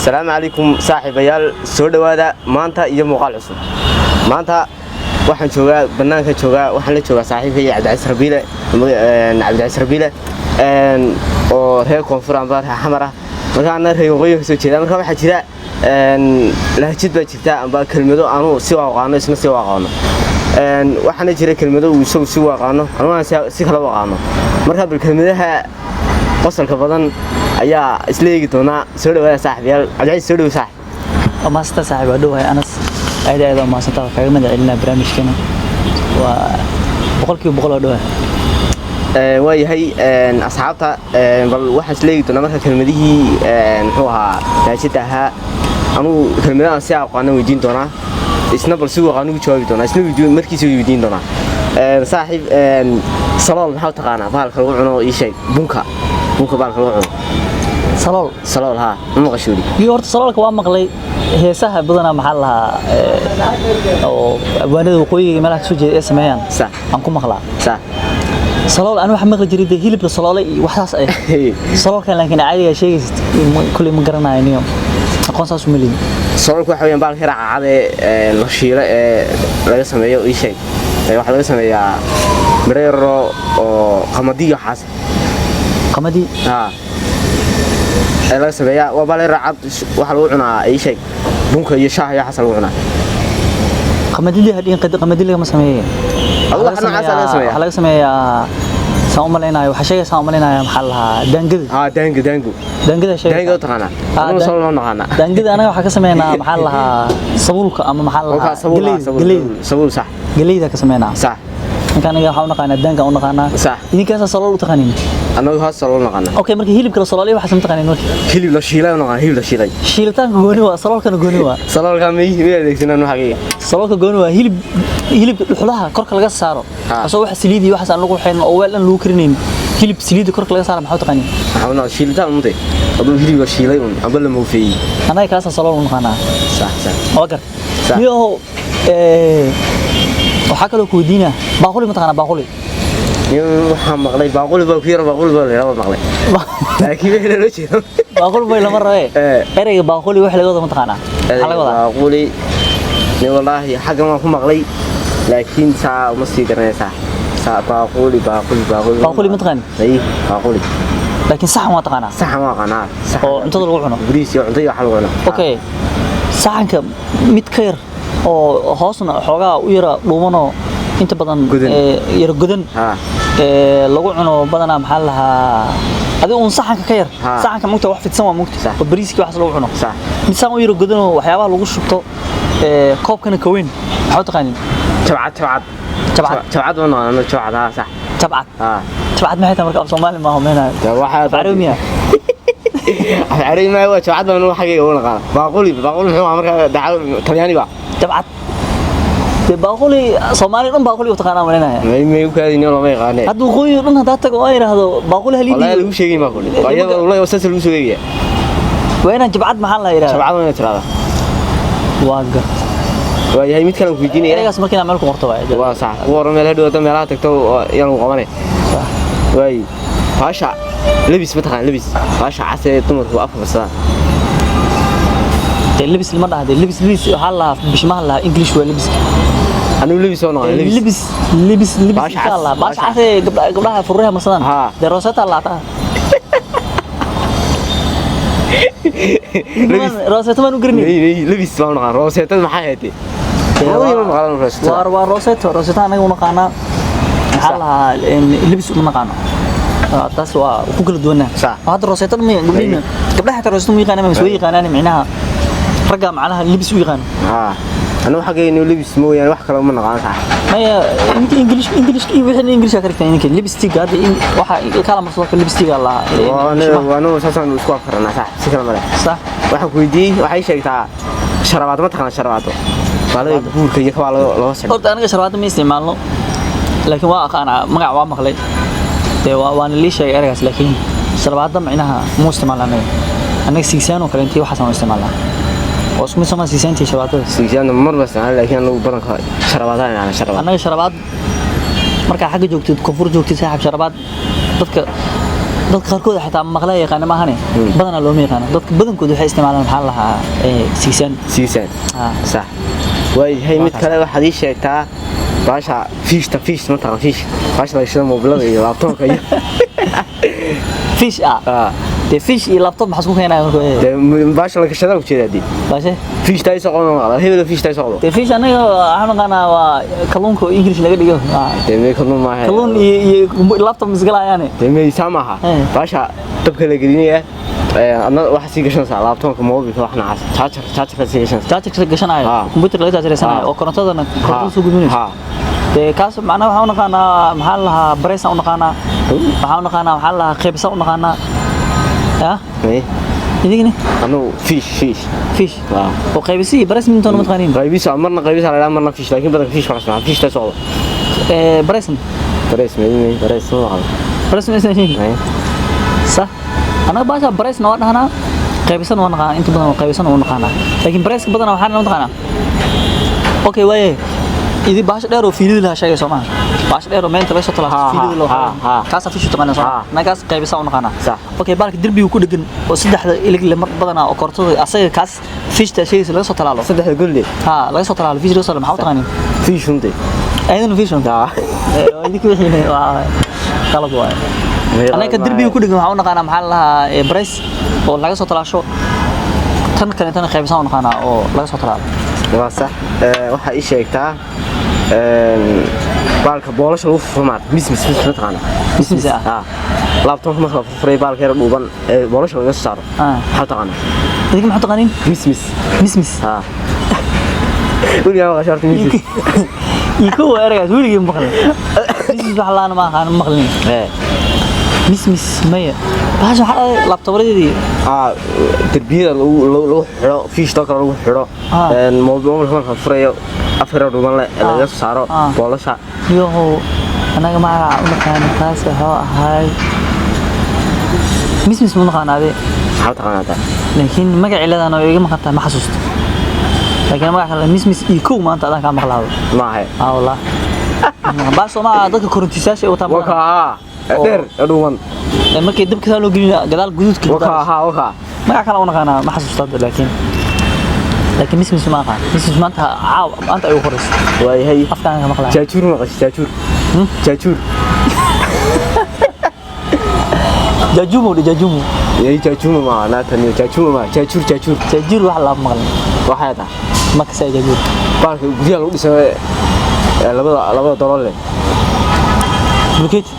Asalaamu calaykum saaxiibayaal, soo dhowaada maanta iyo muuqaal cusub. Maanta waxaan joogaa bannaanka joogaa, waxaan la joogaa saaxiibkay Cabdicasiis Rabiile, Cabdicasiis Rabiile oo reer koonfur amba reer Xamar ah. Marka ana reer waqooyi ka soo jeeda. Marka waxaa jira lahjad baa jirta amba kelmado anuu si u aqaano, isna si u aqaano. Waxaana jira kelmado uu isagu si u aqaano, anuguna si kale u aqaano. Marka bal kelmadaha qosolka badan ayaa isla eegi doonaa. Soo dhawaada saaxiibayaal. Cabdicasiis, soo dhow saaxib. Waa mahadsantaa saaxiib, waa dhowahay Anas, aad aad waa mahadsantaa, waa kaaga mahad celinaa barnaamijkana, waa 100% waa dhowahay. Waa yahay asxaabta, bal waxaan isla eegi doonaa marka kelmadihii muxuu ahaa lahjada ahaa. Anugu kelmadahan si aqaano weydiin doonaa, isna bal si uu aqaano ugu jawaabi doonaa, isna markiisa weydiin doonaa. Saaxiib, salool maxaa u taqaanaa? Bahalka lagu cuno, ii sheeg, bunka bahalka lagu cuno. Salool? Salool, haa, ma maqasho weli? Iyo horta saloolka waa maqlay. Heesaha badanaa maxaa la lahaa oo abwaanada waqooyiga meelaha kasoo jeeda ay sameeyaan aan ku maqlaa. Salool anu waxaa maqli jiray dee hilib la saloolay iyo waxsaas ah saloolkan, laakiin caadiga sheegaysid kuley ma garanayo, niyo aqoon saas uma lihin. Saloolka waxa weeyaan bahalka yar cad ee la shiilo ee laga sameeyo, ii sheeg, waxaa laga sameeyaa midho yaroo oo qamadi iyo waxaas. Qamadi? Haa, ee laga sameeyaa waa bahal yar cad, waxaa lagu cunaa, ii sheeg, bunka iyo shaaha iyo waxaas lagu cunaa. Qamadidii hadhiin, qamadi lagama sameeye. Adigu waxa noocaas laga sameeyaa. Waxaa laga sameeyaa saan u malaynayo, waxaa sheegay saan u malaynayo, maxaa la lahaa, daangada. Haa, daango, daango. Daangada sheegay. Daango taqaanaa? Anigu salool loo naqaanaa. Daangada anaga waxaa ka sameynaa maxaa la lahaa sabuulka ama maxaa la lahaa sabuul. Galeyda. Sabuul. Galeyda. Sabuul, sax. Galeyda ka sameynaa. Ninka aniga waxaa u naqaanaa daanka u naqaanaa. Idinkaasaa salool u taqaanin? Annagu hoos salool naqaana. Okay, marka hilibka la saloolay waxaas ma taqaanin marka? Hilib la shiilay naqaana, hilib la shiilay. Shiilitaanka gooni waa, saloolkana gooni waa. Saloolka may adeegsanaan xaqiiqa. Saloolka gooni waa hilib, hilibka dhuxulaha korka laga saaro asoo waxa saliid iyo waxaas aan lagu xeyn oo weel dhan lagu karinayn, hilib saliidda korka laga saaro maxaa u taqaanin? Waxaa u naqan shiilitaan untay aduu hilib la shiilay un amba la moofeeyey. Annaga kaasaa salool u naqaanaa. Sax sax. Waa garta. Sax. Niyow, waxaa kaloo ku weydiinaa baaquli, ma taqaanaa baaquli? Nin waxaan maqlay baaquli baa ku yar, baaquli baa la yidhaahdaa maqlay, laakiin wixii loo jeedo. Baaquli bay lama rabee. Ereyga baaquli wax laga wado ma taqaanaa? Maxaa laga wadaa? Baaquli nin wallaahi xaggan waan ku maqlay, laakiin saa uma sii garanaysaa saa baaquli, baaquli, baaquli. Baaquli ma taqaani? Ay, baaquli. Laakiin saxan waa taqaanaa? Saxan waa qanaa, saxan. Oo cuntada lagu cuno. Bariis iyo cunto iyo waxa lagu cuno. Okay, saxanka mid ka yar oo hoosna xoogaa u yara dhuumanoo inta badan Godan. Yara godan lagu cuno badanaa maxaa la lahaa adiga uun saxanka ka yar. Saxanka mugta wax fidsan waa mugta oo bariiskii waxaas lagu cuno. Mid saan u yara godanoo waxyaabaha lagu shubto, koobkana ka weyn, maxaa u taqaanin? Jabcad, jabcad. Jabcad. Jabcad waa naqaana, jabcad, haa, sax. Jabcad. Haa. Jabcad maxay tahay marka? Af Soomaali maaha meenayo. Dee waxaa Af Carabi miya? Af Carabi maaha, waa jabcad baan xaggayga ugu naqaana. Baaquli, baaquli muxuu ahaa marka? Dacal Talyaani ba. Jabcad dee baaquli Soomaali dhan baaquli u taqaanaa malinaya. May u kaadin, lama yaqaane. Hadda waqooyi dhan haddaa tago oo yidhaahdo baaquli wallahi halidii lagu sheegay ma kulli waa iyada, wallahi saas lagu soo eegaya. Waa inaan jabcad maxaa la yidhahdaa? Jabcad waa inaad tiraahdaa. Waa garta. Waa yahay, mid kale aan ku weydiinaya. Ereygaas marka inaan meel ku qorto waay. Waa sax, ku waran meel hadhow hadda meelaha tagto oo yaan lagu qabanay. Waay, baasha lebis ma taqaan? Lebis, baasha cas ee dumarku afka farsadaan. Dee lebis lama dhaha, dee lebis, lebis waxaa la lahaa bishimaha la lahaa, English waa lebiska. Anigu lebis oo naqaan, lebis. Lebis, lebis, lebis. Baasha intaa cas, la lahaa baasha baasha cas ee gabdhaha fururaha marsadaan. Dee rooseta la lahaa. Lebis. Rooseta maan u garanay. May, lebis baan naqaan. Rooseetada maxay ahayd? Haween ma naqaan rooseetada. Waa roseto, roseto anaga u naqaanaa maxaa la lahaa lebis uma naqaano. Taas waa ku kala duwanaa. Hadda roseetada ma gabdhiina, gabdhaha xitaa roseto ma yaqaanaan, ma soo yaqaanaan, micnaha ragga macnaha lebis u yaqaano. Haa, anigu xaggaynu lebis mooyaane wax kale uma naqaan, sax. Maya, inta English, English iyo wixii English ka dhigtaan idinka lipstick hadda in waxa kala marsado ka lipstick la Waa anigu saasaan isku afkaranaa, sax, si kale male. Waxaan ku weydiiyey, waxay sheegtaa sharabaado, ma taqaan sharabaado? Baalada buurka iyo kabaa loo sixo. Horta aniga sharabaado ma isticmaalno, laakiin waa aqaanaa magac, waa maqlay dee, waa waana lii sheegay ereygaas, laakiin sharabaado micnaha mu isticmaalna anaga. Anaga sigsaan oo kale intii waxaas aan u isticmaalnaa, waa isku mid soo ma sigsaantii sharabaadada? Sigsaanta mar bas isticmaal, laakiin anigu badanka sharabaadaan inaan sharabaad. Annaga sharabaad markaa xagga joogtid, koonfur joogtid saaxib, sharabaad dadka Dadka qaarkood xitaa maqla yaqaana maahane, badanaa looma yaqaano. Dadka badankood waxay isticmaalaan, maxaa la lahaa, sigisaan. Sigisaan. Sax, waayahay. Mid kale waxaad ii sheegtaa baasha fiishta. Fiish ma taqaan? Fiish, baasha la shida moobilada iyo laptopka iyo Fish ah? Ah. Dee fish iyo laptop maxaa isku keenaya marka? Dee baasha la gashada ujeedaa dee. Baashe? Fiishta ay soo maqla, hebel fiishta ay soo. Dee fish anaga waxaan naqaanaa waa kalluunka oo English laga dhigo. Dee mee kalluun maaha. Kalluun iyo laptop misgalayaane. Dee mee saa maaha. Baasha dabka la gelinaya, adna waxaa sii gashanaysaa laptopka, mobilka, wax noocaas, charger, chargerka sii gashanaysaa. Charger gashanayo? Computer laga chargersanayo oo korontadana korontada soo gudbinayso. Dee kaas macnaha waxaan u naqaanaa, maxaa la lahaa, bareysaan u naqaanaa, waxaan u naqaanaa, maxaa la lahaa, qeybsaan u naqaanaa ya. Mee? Idigna? Anugu fish, fish. Fish oo qaybisi iyo bareys mintoona ma taqaaniin? Qaybisa marna qaybisa la marna fish, laakiin badanka fish waxaa isticmaala fish ta socdo. Bareysna? Bareys mee? Mee bareys ma maqal. Bareys ma aysan sheegin? Mee. Sax, anaga baasha bareysna waa dhahnaa, qaybisana waa naqaanaa. Inta badan qaybisana waa naqaanaa, laakiin bareyska badanaa waxaan naqaanaa. Okay, waaye idi baasha dheer oo fiilida lahaa sheegay soo maaha? Baasha dheer oo meenta laga soo talaabto, fiilida loo kaasaa fish u taqaanaa soo maaha? Annaga kaas qaybisa u naqaanaa. Okay, baalka derbiga ku dhegan oo saddexda ilig le mar badanaa oo korontada asaga kaas fishta sheegaysa laga soo talaalo. Saddexda golle. Ha, laga soo talaalo, fish laga soo talaalo, maxaa u taqaaniin? Fish runtii. Ayadana fish un? Idinka wixii waa qalad waaye. Annaga derbiga ku dhegan waxaan u naqaanaa, maxaa la lahaa, brace oo laga soo talaasho. Tan kaleetana qaybisaan u naqaanaa oo laga soo talaalo. Waa sax. Waxaa ii sheegtaa baalka boolasha lagu furfuro maarta, mis mis mis, ma taqaana? Mis mis ah? Ah, laptopka marka la furfuray, baalka yar dhuuban ee boolasha laga soo saaro, maxaa taqaanaa? Idinka maxaa taqaaniin? Mis mis. Mis mis? Ah, weligaa maqashay horta mis mis? Iyo kuwa eraygaas weligii ma maqlin. Mis mis wax laana ma aqaan, ma maqlin. Mis mis maya. Bahasha waxaa dhahay laptopadeedii. Ah, derbiyada lagu lagu xidho, fiishtoo kale lagu xidho, mobilka marka la furayo, afka yar dhuuban leh ee laga soo saaro boolasha. Yohow, anaga magaca u naqaano taas wuxuu ahaay mis mis ma naqaana ade. Maxaa taqaanaa taa? Laakiin magaci leedahan oo iga maqan tahay, ma xasuusto, laakiin magaca kale mis mis iyo kow maanta adaan kaa maqlaado. Maahe. Ah, wallah, baas oo maaha dadka korontiisayaasha ay wataan waka badanaa. Haa, dheer ee dhuuban. Ee markii dabka saa loo gelinayo gadaal guduudka waka, haa, waka. Magac kale u naqaanaa, ma xasuusto hadda, laakiin mis mis ma aqaan. Mis mis maanta caaw maanta ay ugu horeyso Waayahay. afkaan ka maqlaa. Jaajuur maqashay? Jaajuur, jaajuur. Jaajumo dhe, jaajumo. Yay, jaajuuma maaha naatan, jaajuuma maaha, jaajuur, jaajuur. Jaajuur wax laa maqlin. Waxay tahay? Ma kasaya jaajuur. Baalka guryaha lagu dhisay ee labada dalool leh. Bulkeeti.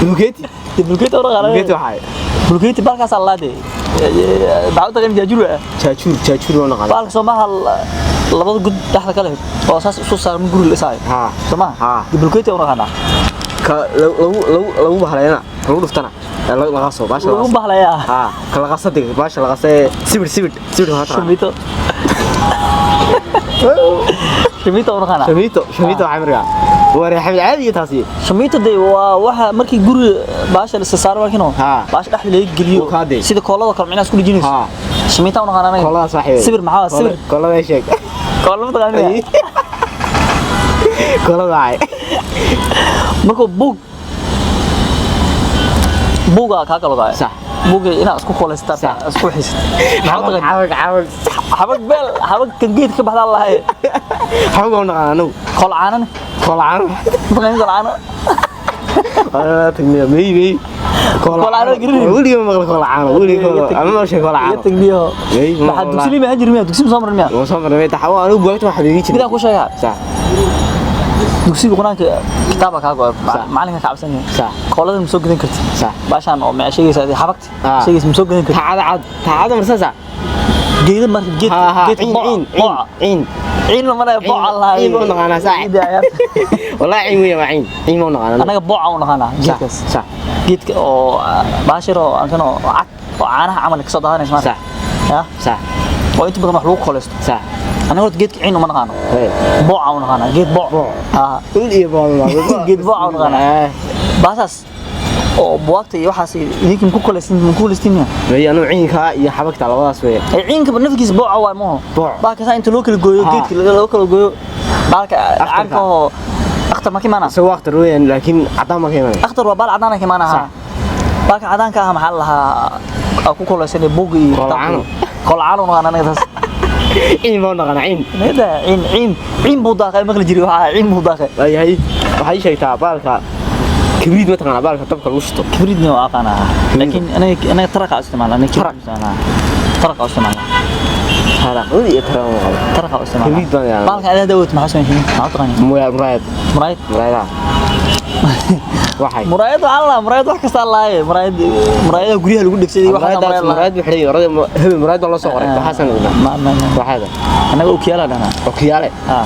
Bulkeeti. Bulkeeti oo naqaana. Bulkeeti waxay Bulkeeti baalkaas allaa de maxaa u taqaan jaajuur ah? Jaajuur, jaajuur loo naqaana. Baalka soo maaha labada gud dhexda ka leh oo saas isu saaran guri la dhisaayo? Soo maaha? Haa. Bulkeeti u naqaanaa. Ka lagu lagu bahaleena, lagu dhuftana ee laga soo baasha Lagu bahlayaa? Haa, ka laga soo baasha laga soo sibir sibir sibir waxaa taqaana? Shamiito, shamiito u naqaanaa. Shamiito, shamiito waxay markaa waa reexamid caadi taasi. Shamiito de waa waxa markii guriga baasha la saaro markiino baasha dhexda laga geliyo. Uu kaa dee. Sida koolada kale micnaha isku dhejinayso. Shamiito u naqaanaa anaga. Koolada saaxiibay. Sibir maxaa waa sibir? Koolada sheeg. Koolada ma taqaanaa? Koolada waxay Markuu buug buuga kaa kala go'ay. Sax. Buuga inaad isku koolaystaan. Sax. Isku xisid maxaa u taqaanaa? Xabag, xabag. Xabag beel, xabag kan geed ka baxdaa lahay. Xabag oo naqaan anagu. Kool caanana? Kool caano. Taqaanid kool caano? Tagniya may may. Kool caano garanayn. Weliga ma maqal kool caano, weliga kool ama ma sheeg kool Iga caano. tagniyo. May, ma maxaa maqal. Dugsi lima jiri miya? Dugsi ma soo marin miya? Waan soo marnay taxawo anigu buugagta waxaa dhiigi jiray. Midaan ku sheegaa. Sax. Dugsiga quraanka kitaaba kaa go'ay, Sax. macalinka ka cabsan yahay. Sax. Koolada ma soo gadan kartid. Sax. Baashaan oo ma sheegaysa xabagta sheegaysa ma soo gadan kartid. Taacada cad, taacada marsasa. Geeda marka geed Ha ha. geedka Ciin. booca. Ciin. Booca. Ciin. Ciin la maraya, booca lahaa. Ciin ma naqaanaa sax? Wallahi ciin weeye, waa ciin, ciin ma naqaanaa. Anaga booca u naqaanaa geedkaas. Sax. Geedka oo baashir oo ankan oo cad oo caanaha camal kasoo daadanaysa maarka. Sax. Ya. Sax. Oo inta badan wax lagu kooleysto. Sax. Anaga horta geedka ciin uma naqaano. Hey. Booca u naqaanaa geed booc. Booc. Ah. Ul iyo bool. Geed booca u naqaanaa. Baashaas oo buwaagta iyo waxaas idinka maku kooleysin, maku kooleystiina? May, anu ciinka iyo xabagta labadaas weeye. Ee ciinka nafkiisa booca waay mooho? Booc. Baalka saa inta loo kala gooyo, geedka loo kala gooyo, baalka caanka oo Akhtar ma ka imaanaa? Isagoo akhtar weeyaan, laakiin caddaan ma ka imanaya. Akhtar waa baal cadaan ka imaanaa. Sax. Baalka cadaanka ah maxaa la lahaa aa ku koleysan buug iyo Kolcaano. Kolcaano naqaan anaga taas. Ciin baa u naqaanaa, ciin. Nida ciin ciin ciin buu daaqay maqli jiray, waxaa ciin buu daaqay. Waayahay, waxay sheegtaa baalka kibriid, ma taqaanaa baalka dabka lagu shito? Kibriidna waa aqaanaa, laakiin anaga taraqa isticmaalnaa, anaga Taraq. kibriid isticmaalnaa, taraqa isticmaalnaa. Taraq iyo taraq ma qabo. Taraqa isticmaalnaa. Kibriid baan yaqaanaa. Baalka adaa daawad maxaa sameeyay, maxaa u taqaanii? Muraayad. Muraayad. Muraayadaha waxay Muraayad waxaa la muraayad wax kasta laaye, muraayad muraayadaha guryaha lagu dhegsaday waxa muraayadaas muraayad buu xidhay orada hebel, muraayad baa loo soo qoray, waxaasan dhignaa. Ma waxaada anaga okiyaala dhanaa. Okiyaale. Ah.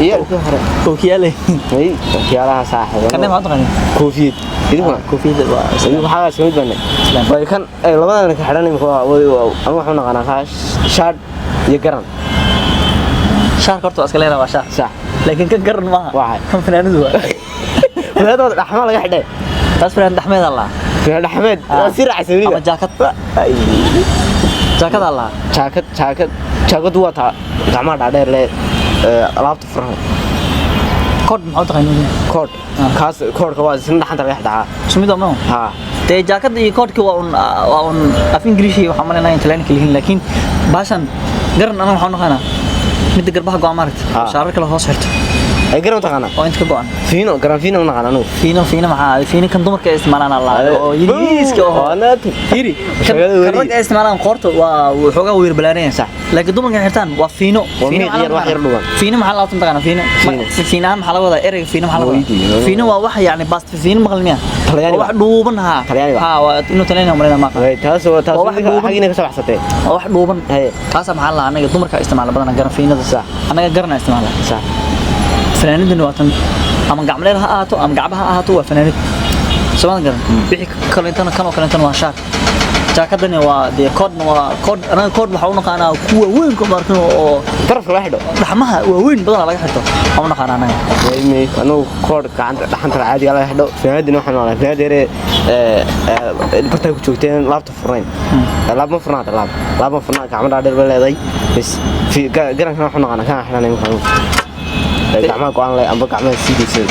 Iyo kii hore. Okiyaale. May okiyaalaha saaxiib. Kanne maxaa u taqaanii? Koofiyad idinkuna. Koofiyadda waa idinku waxaa iska mid bane. Islaan. Way kan ay labadan ka xidhan imika ama waxu naqaanaa kaa shaadh iyo garan. Shaarka horta waa iska leedahay, waa shaar. Sax. Laakiin kan garan maaha. Waxay. Kan fanaanadu waa. Fanaanada dhaxmaa laga xidhay. Taas fanaanad dhaxmeed allah. Fanaanad dhaxmeed waa si raacsan weliba. Ama jaakad, jaakad allah. Jaakad, jaakad, jaakadu waa taa gacmaha dhaadheer leh, alaabta furan. Koodh maxaa u taqaanii? Koodh kaas, koodhka waa isna dhaxanta laga xidhaa. Sumida ma haa. Dee jaakada iyo koodhka waa un af Ingiriishi, waxaan malaynayaa in Talyaani kala yihiin, laakiin baashan garan anaga waxaan u naqaanaa midda garbaha go'an maaragta. Ah. Shaarar kale hoos xirto. Ay garan u taqaanaa? Oo inta ka go'an. Fiino, garan fiino u naqaan anugu. Fiino, fiino maxaa fiino? Kan dumarka ay isticmaalaan allah oo yariiska oo fiiri kan kan ragga ay isticmaalaan qoorta waa waxoogaa weer balaanaya. Sax. Laakiin dumarka ay xirtaan waa fiino. Waa Fiino miiq maxaa yar, laga wax yar wadaa? dhuuban. Fiino maxaa laga taqaanaa fiino? Fiino. Fiinahan maxaa laga wadaa? Ereyga fiino maxaa laga wadaa? Weydiiyo. Fiino waa wax yacni baast fiino maqal miya? Talyaani Waa ba. wax dhuuban haa. Talyaani ba. Haa, waa inuu Talyaani malayna ma aqaan. Taas waa taas. Waa wax dhuuban. Xagiina ka soo baxsatay. Waa wax dhuuban. Haye. Taasa maxaa la anaga dumarka isticmaala badanaa garan fiinada. Sax. Anaga garana isticmaala. Sax. Fanaanadani waa tan, ama gacmaleer ha ahaato ama gacbaha ha ahaato, waa fanaanad soomada garan. Wixii kaleentana kan oo kaleentana waa shaar, jaakadani waa dee koodhna waa koodh. Anaga koodh waxaa u naqaanaa kuwa weyn ka markan oo Barafka laga xidho. Dhaxmaha waaweyn badanaa laga xirto waxaa u naqaanaa anaga. Way anugu koodh gacanta dhaxanta caadiga laga xidho. Fanaanadina waxaan maqlay fanaanad yare bartaa ku joogteen, laabta furnayn, laab ma furnaata, laab ma furnaa, gacmo dhaadheer bay leedahay bas. Garankana waxaan naqaanaa kana xidhanay imika anugu gacmaha go'an leh amba gacmaha sii daysay.